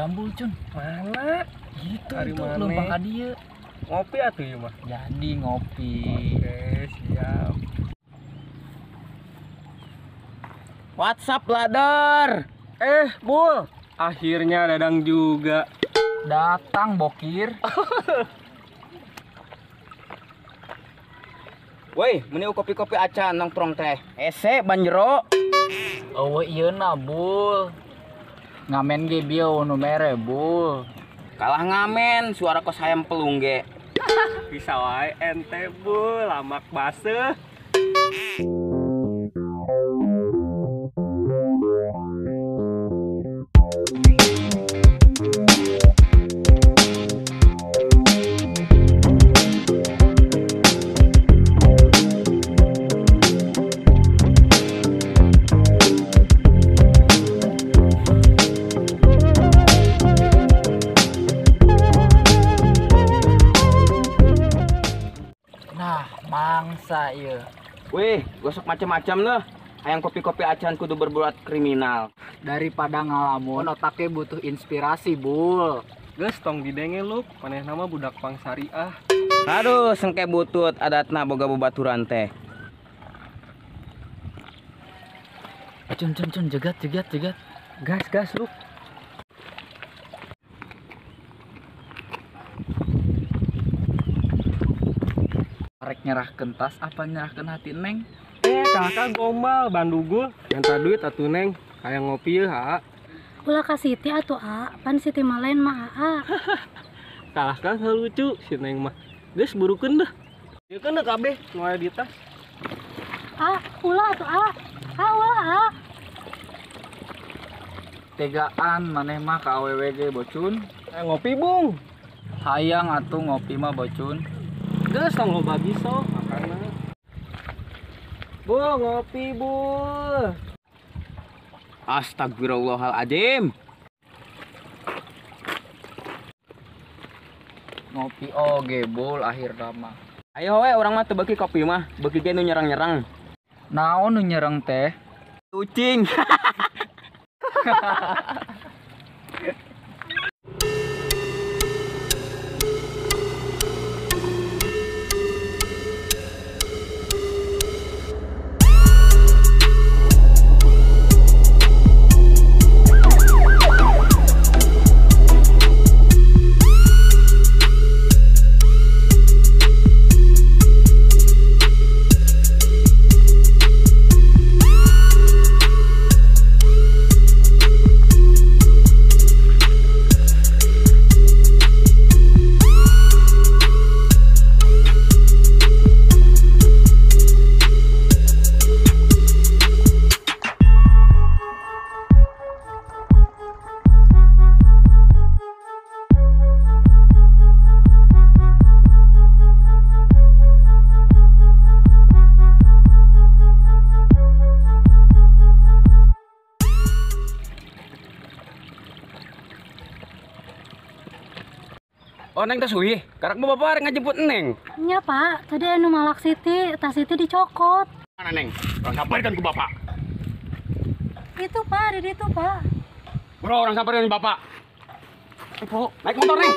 jambul, Cun. Mana? Itu itu leumpang ka dieu. Ngopi atuh ieu mah. Jadi ngopi. Oke, siap. WhatsApp ladar. Bul, akhirnya dadang juga. Datang bokir. Woi, meni kopi-kopi acan nongkrong teh. Ese banjero. Eueuh ieu na, Bul. Ngamen ge bieu nu mere, Bul. Kalah ngamen, suara kos hayam pelung ge. Bisa wae ente, Bul, lamak baseuh. Mangsa ieu. Wih, gosok macam-macam lah. Hayang kopi-kopi acan kudu berbuat kriminal. Daripada ngalamun, otaknya butuh inspirasi, Bul. Geus tong didenge lu, manehna mah budak pang syariah. Aduh, sengke butut adatna boga babaturan teh. Cun cun cun, jegat jegat jegat. Gas gas lu. Rek nyerahkeun tas apa nyerahkeun hati Neng? Kakak gombal bandugul, minta duit atuh Neng, hayang ngopi ye ha. Ulah ka Siti atuh a, pan Siti mah lain mah aa. Kalah kan lucu si Neng mah. Geus burukeun deh. Ieu kan kabeh nu aya di tas. A, ulah atuh a. A ulah a. Tegaan maneh mah ka awewe ge bocun. Hayang ngopi, Bung. Hayang atuh ngopi mah bocun. Geus tong loba biso makana. Bu, ngopi, Bu. Astagfirullahaladzim. Ngopi oge, Bul, akhir mah. Ayo we urang mah teu beuki kopi mah, beuki ge nu nyerang-nyerang. Naon nu nyerang teh? Kucing. Oh, Neng tas uih. Karak bapak rek ngajemput Neng. Nya, Pak. Tadi anu malak Siti, tas Siti dicokot. Mana Neng? Orang sampeurkeun ku bapak. Itu, Pak, di situ, Pak. Bro, orang sampeurkeun bapak. Bro, naik motor, Neng.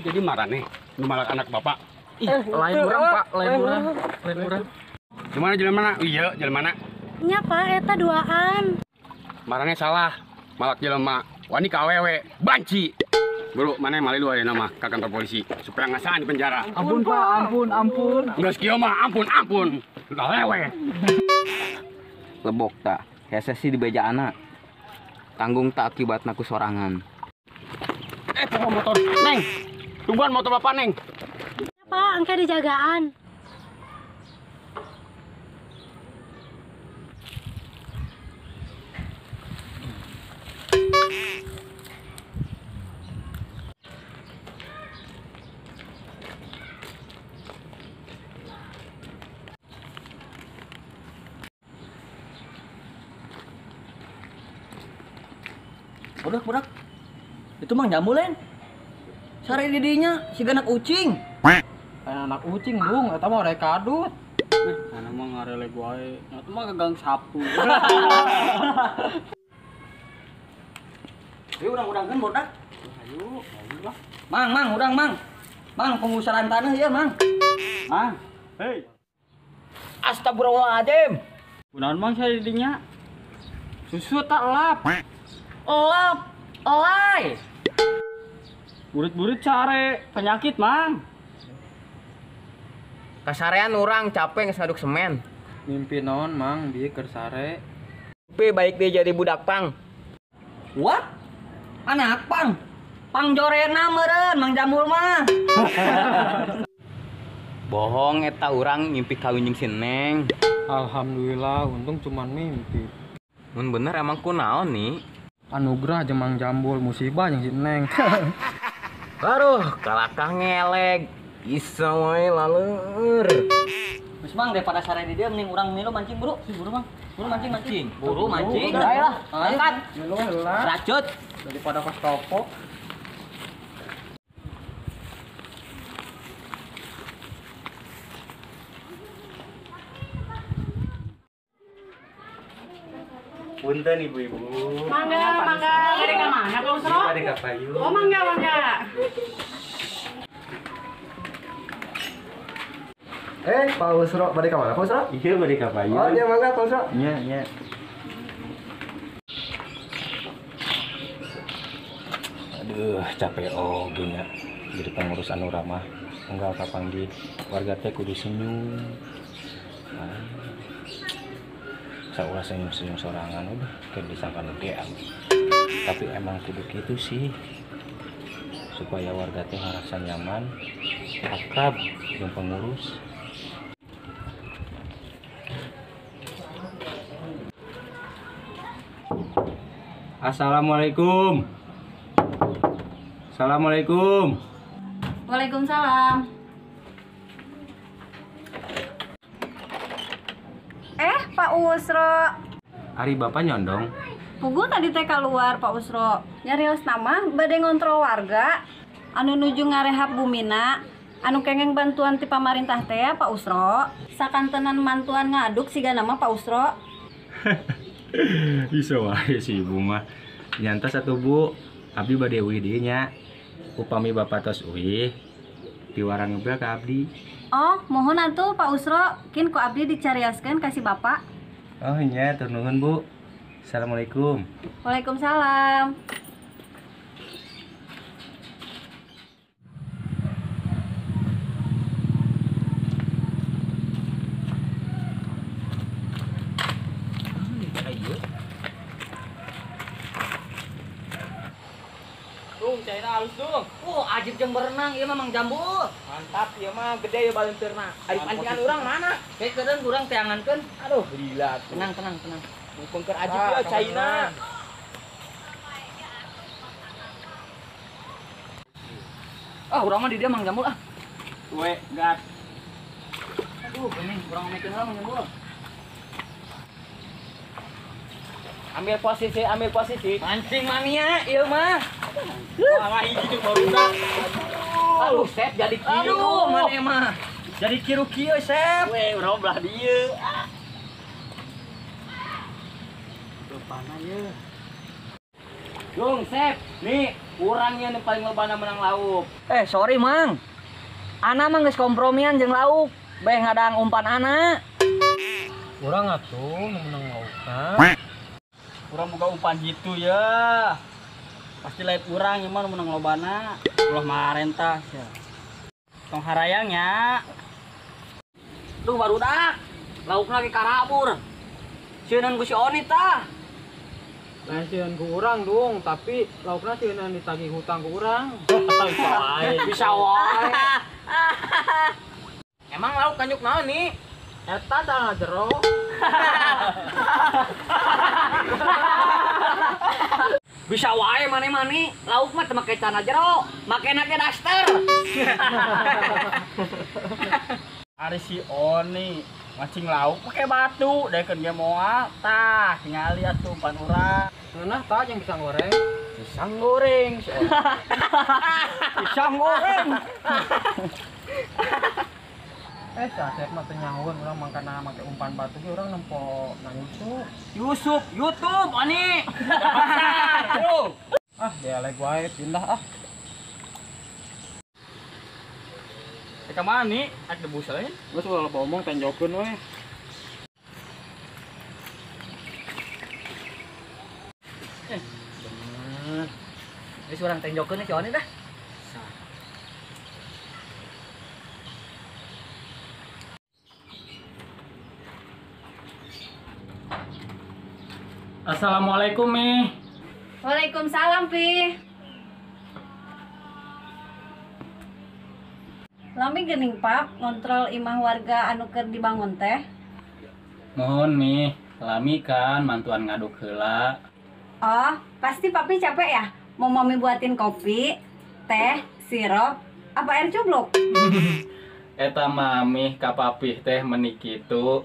Jadi marah nih, malak anak bapak. Ih, lain urang, Pak, lain urang, lain urang. Gimana jalan mana? Iya, jalan mana? Nya, Pak, eta duaan. Marahnya salah, malak jelema. Wani ka awewe, banci. Bro, mana yang mali lu aya nama ke kantor polisi supaya ngasaan di penjara. Ampun, Pak, ampun, ampun. Geus kieu mah ampun, ampun. Udah lewe. Lebok tak, hese sih di bejaana. Tanggung tak akibatna ku sorangan. Pokok motor, Neng. Tungguan motor bapak, Neng. Pak, engke dijagaan. Budak-budak. Itu Mang Jambul lain. Sare di dinya siga anak ucing. Kayak anak ucing dong, eta mah rek kadut. Mana mah ngarelek wae. Eta mah gagang sapu. Ayo urang-urangkeun bodak. Ayo, ayo lah. Mang, mang, urang mang. Mang pengusahaan tanah ya, Mang. Mang. Hei. Astagfirullahaladzim. Kunaon Mang sare di dinya? Susu tak lap. Lap. Olay. Burit-burit sare, penyakit, Mang. Kasarean urang capek geus ngaduk semen. Mimpi naon Mang bieu keur sare. Tapi baik dia jadi budak pang. What? Anak pang. Pang jorena meureun Mang Jambul mah. Bohong eta urang ngimpi kawin jeung si Neng. Alhamdulillah untung cuman mimpi. Mun bener emang kunaon nih? Anugerah jeung Mang Jambul musibah jeung si Neng. Aduh, kalakah ngeleg. Isa wae laleur. Geus Mang daripada sare di dieu mending urang milu mancing buru. Buru Mang. Buru mancing mancing. Buru mancing. Ayo lah. Angkat. Milu heula. Racut. Daripada kos topo. Punten ibu-ibu. Mangga, mangga. Bade ka mana Pak Usro? Bade ka Payu. Oh, mangga, mangga. Pak Usro, bade ka mana Pak Usro? Iya, bade ka Payu. Oh, iya mangga Pak Usro. Iya, iya. Aduh, capek oge nya jadi pengurus anu ramah. Unggal kapanggih warga teh kudu senyum. Saulah senyum-senyum sorangan udah kayak disangka nu geam. Tapi emang kudu gitu sih. Supaya warga teh ngerasa nyaman, akrab jeung pengurus. Assalamualaikum. Assalamualaikum. Waalaikumsalam. Pak Usro. Ari bapak nyondong. Pugu tadi teh keluar Pak Usro. Nyarios nama bade ngontrol warga anu nuju ngarehab bumina, anu kengeng bantuan ti pamarintah teh ya, Pak Usro. Sakantenan mantuan ngaduk siga nama Pak Usro. Bisa wae si ibu mah. Nyantos atuh Bu, abdi bade uih deui nya. Upami bapak tos uih, piwarang ngebel ka abdi. Oh, mohon atuh Pak Usro, kin ku abdi dicariaskeun ka si bapak. Oh iya, tur nuhun Bu. Assalamualaikum. Waalaikumsalam. Dung, cairna halus dung. Oh, ajib jeung berenang ieu mah Mang Jambul. Mantap ieu mah gede ya balenteurna. Ari pancingan urang mana? Kayak keureun urang teangankeun. Aduh, gila. Tenang, tenang, tenang. Mumpung keur ajib ieu caina. Ah, urang mah di dieu Mang Jambul ah. We, gas. Aduh, geuning urang mekeun heula Mang Jambul. Ambil posisi, ambil posisi. Mancing mania ieu mah. Wah, hiji jeung barudak. Aduh, Sep jadi kieu. Aduh, maneh mah. Jadi kieu kieu, Sep. We, urang belah dieu. Lobana ye. Dung, Sep. Nih, urangnya nu paling lobana menang lauk. Sorry, Mang. Ana mah geus kompromian jeung lauk. Beh ngadang umpan ana. Urang atuh nu menang laukna. Urang boga umpan gitu ya. Pasti lain urang ieu mah nu menang lobana. Ulah marentah sia. Tong harayang nya. Duh barudak. Laukna ge karabur. Sieun ku si Oni tah. Lain sieun ku urang dung, tapi laukna sieun ditagih hutang ku urang. Bisa wae. Bisa wae. Emang lauk kanyuk naon nih? Eta celana jero. Bisa wae mane-mane, lauk mah teu make celana jero, makena ge daster. Ari si Oni mancing lauk pakai batu, daekeun ge moal tah ningali atuh umpan urang. Ngeunah tah jeung pisang goreng. Pisang goreng. Pisang goreng. Saset mah teu nyahoeun urang mangkana make umpan batu ge urang nempo na Yusuf. Yusuf, YouTube ani. Ah, dialek wae pindah ah. Ka mana nih? Ak debus lain. Geus ulah loba omong tenjokeun we. Bener. Geus urang tenjokeun si Oni dah. Assalamualaikum, Mi. Waalaikumsalam, Pi. Lami geuning, Pap, ngontrol imah warga anu keur dibangun teh. Mohon, Mi. Lami kan mantuan ngaduk heula. Oh, pasti papi capek ya? Mau mami buatin kopi, teh, sirup, apa air cubluk? Eta mami ka papih teh meni kitu.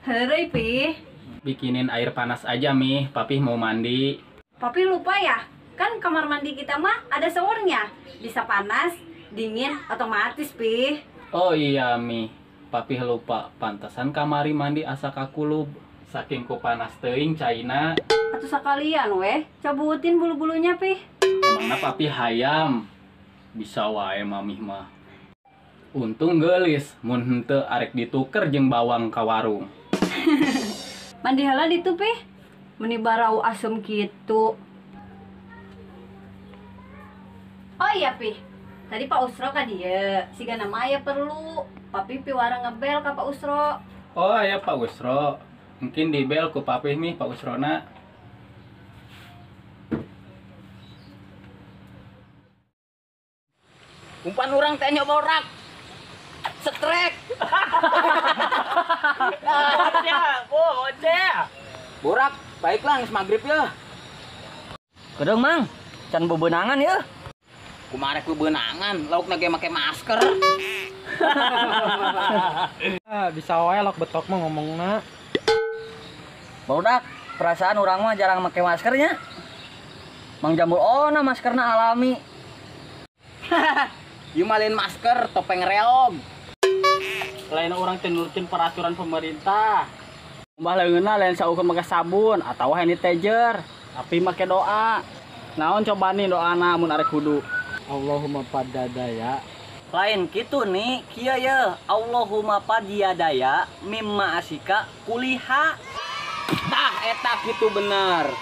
Heureuy, Pi. Bikinin air panas aja, Mi. Papih mau mandi. Papi lupa ya? Kan kamar mandi kita mah ada showernya. Bisa panas, dingin, otomatis, Pi. Oh iya, Mi. Papih lupa. Pantesan kamari mandi asa kakulub. Saking ku panas teuing caina. Atuh sakalian weh, cabutin bulu-bulunya, Pi. Emangna papih hayam. Bisa wae mamih mah. Untung geulis, mun henteu arek dituker jeung bawang ka warung. Mandi heula ditu, Pi. Meni barau asem kitu. Oh iya, Pi. Tadi Pak Usro ka dieu, siga nama aya perlu. Papi piwarang ngebel ka Pak Usro. Oh aya Pak Usro. Mungkin dibel ku papih nih Pak Usrona. Umpan urang teh nyoba borak. Setrek. Ya, oh, oce. Borak, baiklah geus magrib ya. Kedeung, Mang. Can bebenangan ya. Kumaha rek bebenangan, laukna ge make masker. Ah, bisa wae lok betok mah ngomongna. Barudak, perasaan urang mah jarang make maskernya. Mang Jambul ona maskerna alami. Ieu mah lain masker, topeng reog. Lain urang teh nurutin peraturan pemerintah. Mbah leungeunna lain saukur make sabun atawa hand sanitizer, tapi make doa. Naon coba nih doana mun arek wudu? Allahumma padadaya. Lain kitu nih, kieu ye. Allahumma padiyadaya mimma asika kuliha. Tah eta kitu bener.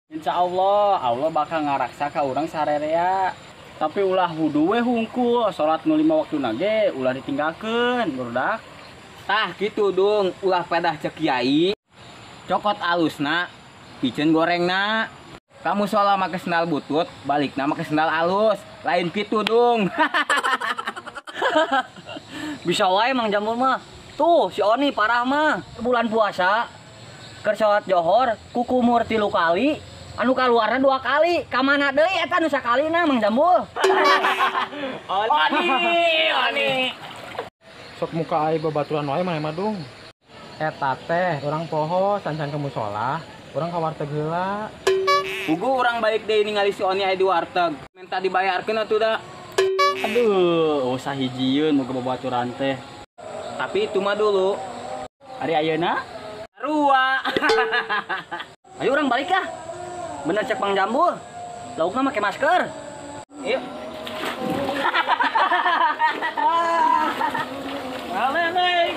Insya Allah, Allah bakal ngaraksa ka urang sarerea. Tapi ulah wudu we hungkul, salat nu 5 waktu ge ulah ditinggalkeun, barudak. Tah kitu dung, ulah pedah cek kiai. Cokot alusna, piceun gorengna. Kamu sholat make sendal butut, balikna make sendal alus. Lain kitu dung. Bisa wae Mang Jambul mah. Tuh si Oni parah mah. Bulan puasa keur salat johor kukumur 3 kali, anu kaluarna 2 kali. Ka mana deui eta nu sakalina Mang Jambul? Oni, Oni. Sok muka ai babaturan wae maneh mah dung. Eta teh urang poho sancan ke musola, urang ka warteg heula. Pugu urang balik deui ningali si Oni aya di warteg. Minta dibayarkeun atuh da. Aduh, usah hijieun muga babaturan teh. Tapi itu mah dulu. Ari ayeuna? Sarua. Ayo urang balik ah. Bener cek Mang Jambul. Laukna make masker. Yuk. Balik.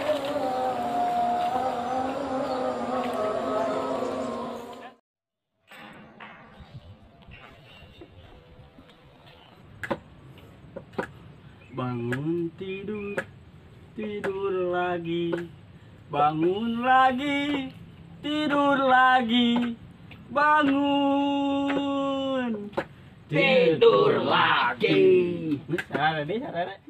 Bangun tidur, tidur lagi. Bangun lagi, tidur lagi. Bangun, tidur lagi. Sarare deh, sarare.